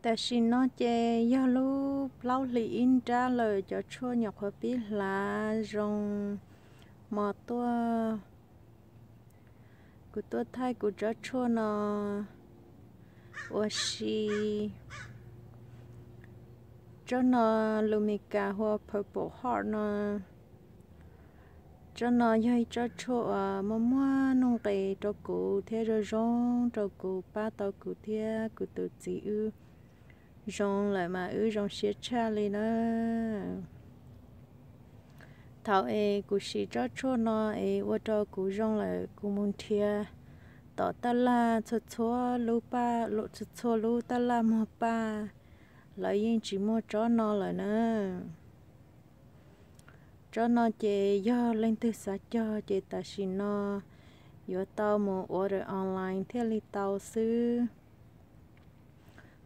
Tam sim no ces yog lub plaub hlis ib nrab lawm, cov tshuaj nyuam qhuav pib hlav zoo mos tuaj. Kuv tuaj thaij kuv tsob tshuaj no ua si. Tsob no lus Meskas hu ua Purple Heart no. Tsob no yog ib tsob tshuaj uas muaj muaj nuj nqis rau kuv thiab zoo zoo rau kuv, pab tau kuv thiab kuv tus txiv wb zoo lawm mas wb zoo siab tshaj li na. Thaum es kuv siv tsob tshuaj no es ua rau kuv zoo lawm, kuv mus nrhiav tom taj laj txhua txhua lub paj, txhua txhua lub taj laj muag paj, lawv yeej tsis muaj tsob no lawm na. Tsob no ces yog leej twg xav cog ces tam sim no yuav tau mus order online thiaj li tau xwb.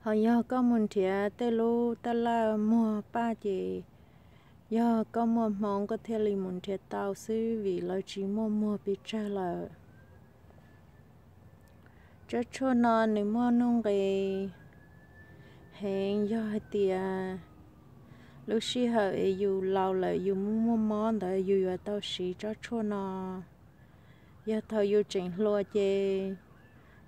Ho yog koj mus nrhiav tej lub taj laj muag paj ces yog koj muaj hmoo koj thiaj li mus nrhiav tau xwb, vim lawv tsis muaj muag pes tsawg lawm. Tsob tshuaj no nws muaj nuj nqis heev, yog hais tias lub sij hawm es yus laus lawm yus muaj muaj mob ntawd yus yuav tau siv tsob tshuaj no. Yog thaum yus tseem hluas ces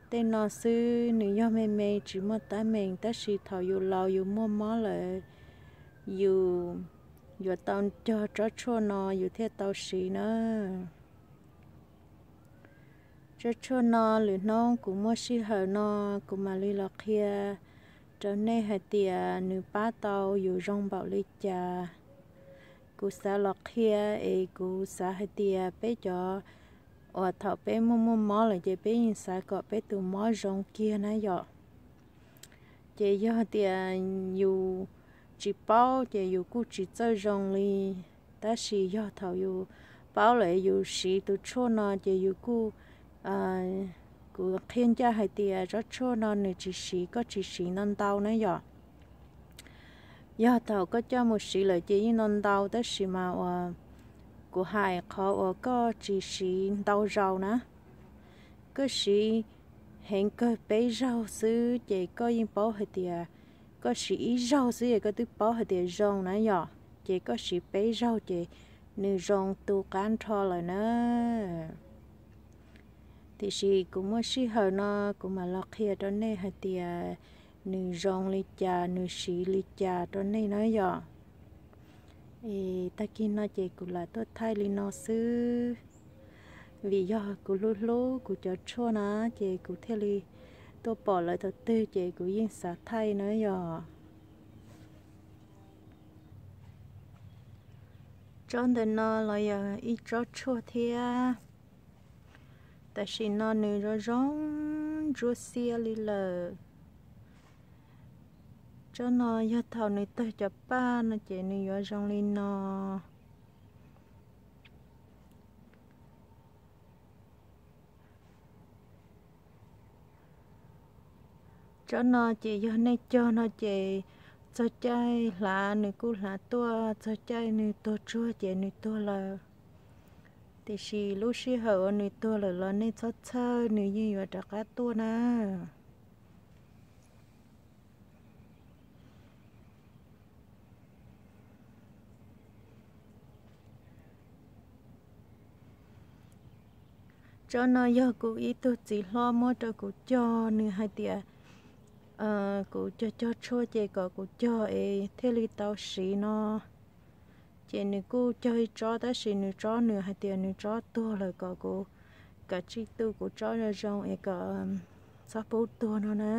tej no xwb nws yog me me tsis muaj teeb meem, tab sis thaum yus laus yus muaj mob lawm, yus yuav tau cog tsob tshuaj no yus thiaj tau siv na. Tsob tshuaj no lwm hnub kuv muaj sij hawm no kuv mam li los qhia rau nej hais tias nws pab tau yus zoo npaum li cas. Kuv xav los qhia es kuv xav hais tias peb cov uas thaum peb muaj muaj mob lawm ces peb yeej xav kom peb tus mob zoo kiag na yom. Ces yog tias yus tsis paub ces yus kuj tsis txawj zoo li, tab sis yog thaum yus paub lawm yus siv tus tshuaj no ces yus kuj, kuv qhia ncaj hais tias tsob tshuaj no nws tsis siv, koj tsis siv ntau ntau na yom. Yog thaum koj coj mus siv lawm ces yeej ntau ntau, tab sis mas uas kuv hais qhov uas koj tsis siv ntau zaus na, koj siv heev kawg peb zaug xwb ces koj yeej paub hais tias, koj siv ib zaug xwb es koj twb paub hais tias zoo na yom, ces koj siv peb zaug ces nws zoo tu qab nrho lawm na. Tiam sis kuv muaj sij hawm no kuv mam los qhia rau nej hais tias nws zoo li cas, nws siv li cas rau nej na yom. Es tag kis no ces kuv lam tuaj thaij li no xwb, vim yog kuv hlub hlub kuv cov tshuaj na, ces kuv thiaj li tuaj pom lawv thaum twg ces kuv yeej xav thaij na yom. Tsob ntawm no los yog ib tsob tshuaj thiab. Tam sim no nws zoo zoo ntsuab xiab li lawm. Tsob no yog thaum nws tawg cov paj no ces nws yuav zoo li no. Tsob no ces yog nej cog no ces txog caij hlav nws kuj hlav tuaj, txog caij nws tuag tsuag ces nws tuag lawm. Tiam sis lub sij hawm uas nws tuag lawm los nej txhob txhawj, nws yeej yuav rov qab tuaj na. Tsob no yog kuv ib tug txiv hlob muab rau kuv cog, nws hais tias kuv cog cog tshuaj ces kom kuv cog es thiaj li tau siv no. Ces nws kuj cog ib tsob, tab sis nws tsob nws hais tias nws tsob tuag lawm, kom kuv kav tsij tu kuv tsob zoo zoo es kom txhob pub tuag no na.